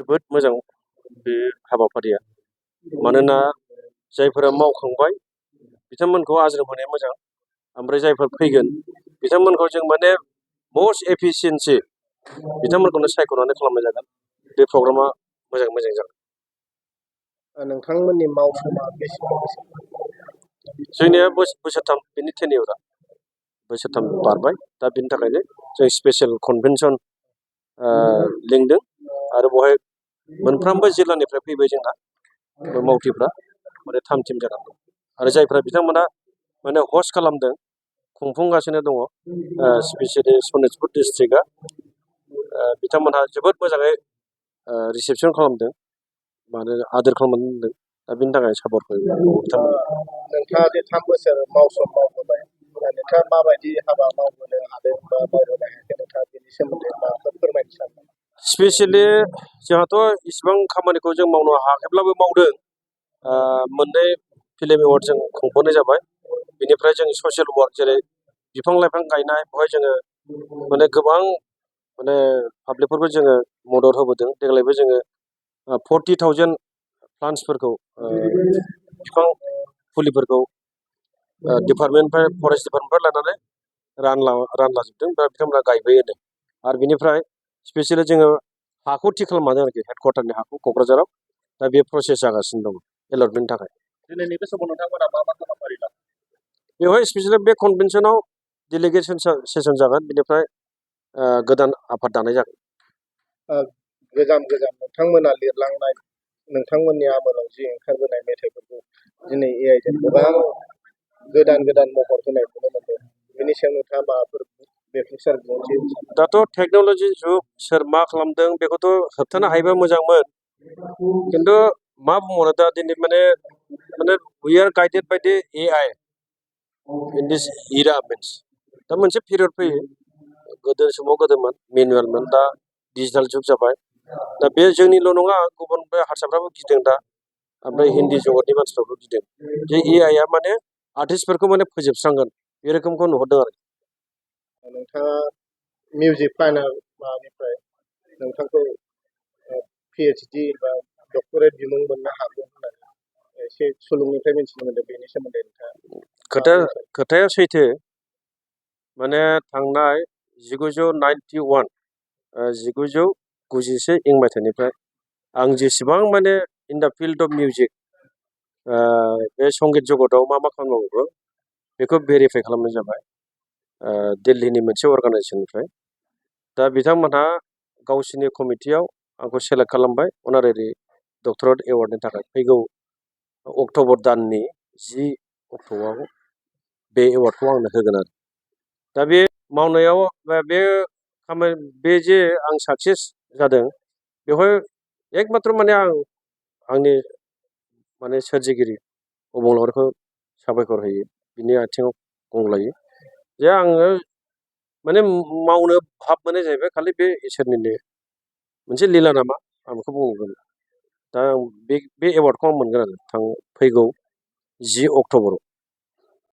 जोबोद मोजां बे हाबाफारिया, मानोना जायफोरा मावखांबाय बिथांमोनखौ आज्रोम होनाया मोजां, ओमफ्राय जायफोर फैगोन बिथांमोनखौ जों माने मस्ट एफिसियेन्सि बिथांमोनखौनो सायख'नानै खालामनाय जागोन। बे प्रग्रामा मोजां जागोन। नोंथांमोननि मावसमा बेसेबां? जोंनिया बोसोरथाम, बेनि टेनियरा बोसोरथाम बारबाय। दा बेनि थाखायनो जों स्पेसियेल कनभेनसन लिंदों आरो बेवहाय मोनफ्रोमबो जिल्लानिफ्राय फैबाय जोंना मावथिफ्रा, माने थाम थिम जानानै दं। आरो जायफ्रा बिथांमोना माने हस्ट खालामदों, खुंफुंगासिनो दङ, स्पेसियेलि सनितपुर डिस्ट्रिक्टआ बिथांमोनहा जोबोद मोजाङै रिसेपसन खालामदों, माने आदोर खालामनानै दोनदों। दा बेनि थाखाय साबायखर बिथांमोन। नोंथाङा जे 3 बोसोर मावसम मावबोबाय, नोंथाङा माबायदि हाबा मावबोनो हादों बा मावबोनो हायाखै, नोंथाङा बेनि सोमोन्दै माबाफोर फोरमायनो सानदों? स्पेसियेलि जोंहाथ' इसिबां खामानिखौ जों मावनो हायाखैब्लाबो मावदों। मोननै फिल्म एवार्ड जों खुंबोनाय जाबाय। बेनिफ्राय जों ससियेल वार्क, जेरै बिफां लाइफां गायनाय, बेवहाय जोङो माने गोबां माने पाब्लिकफोरखौ जोङो मदद होबोदों। देग्लायबो जोङो 40,000 प्लान्टसफोरखौ बिफां फुलिफोरखौ डिपार्टमेन्टनिफ्राय, फरेस्ट डिपार्टमेन्टनिफ्राय लानानै रानलाजोबदों, दा बिथांमोना गायबायानो। आरो बिनिफ्राय स्पेसियेलि जोङो हाखौ थि खालामदों आरोखि, हेडक्वार्टारनि हाखौ क'क्राझाराव। दा बे प्रसेस जागासिनो दं एलटमेन्टनि थाखाय। दिनैनि बे समाव नोंथांमोना मा हाबाफारि लादों? बेवहाय स्पेसियेलि बे कनभेनसनाव डेलिगेसन सेसन जागोन, बिनिफ्राय गोदान आफाद दानाय जागोन। गोजाम नोंथांमोना लिरलांनाय, नोंथांमोननि आमोलाव जि ओंखारबोनाय मेथाइफोरखौ दिनै एआइजों गोबां गोदान महर होनाय नुनो मोनदों। बेनि सायाव नोंथाङा माबाफोर बेफोर दाथ' टेक्न'लजि जुग, सोर मा खालामदों बेखौथ' होबथानो हायोबा मोजांमोन, खिन्थु मा बुंबावनो, दा दिनै माने we are guided by the AI in this era means. दा मोनसे पिरियड फैयो, गोदो समाव गोदोमोन मेनुवेलमोन, दा डिजिटेल जुग जाबाय। दा बे जोंनिल' नङा, गुबुन बे हारसाफ्राबो गिदों दा, ओमफ्राय हिन्दी जगतनि मानसिफ्राबो गिदों जे एआइआ माने आर्टिस्टफोरखौ माने फोजोबस्रांगोन, बे रोखोमखौ नुहरदों आरो। नोंथाङा मिउजिक फाइनाल माबानिफ्राय नोंथांखौ पिएइचडि बा डक्टरेट बिमुं मोननो हागौ होननानै एसे सुलुंनिफ्राय मिथिनो मोनदों। बेनि सोमोन्दै नोंथाङा? खोथाया सैथो, माने थांनाय 1991 इं मायथाइनिफ्राय आं जेसेबां माने इन दा फिल्ड अफ मिउजिक, बे संगित जगतआव मा खामानि मावो बेखौ भेरिफाइ खालामनाय जाबाय दिल्लीनि मोनसे अर्गानाइजेसननिफ्राय। दा बिथांमोनहा गावसिनि कमिटियाव आंखौ सेलेक्ट खालामबाय अनारेरि डक्टरेट एवार्डनि थाखाय। फैगौ अक्ट'बर दाननि 10 अक्ट'आव बे एवार्डखौ आंनो होगोन आरो। दा बे मावनायाव बे जे आं साक्सेस जादों, बेवहाय एकमात्र माने आंनि माने सोरजिगिरि अबंलावरिखौ साबायखर होयो, बिनि आथिङाव गंग्लायो जे आङो माने मावनो भाब मोननाय जाहैबाय, खालि बे इसोरनिनो मोनसे लीला नामा, आं बेखौ बुंगोन। दा बे एवार्डखौ आं मोनगोन आरो फैगौ 10 अक्ट'बराव।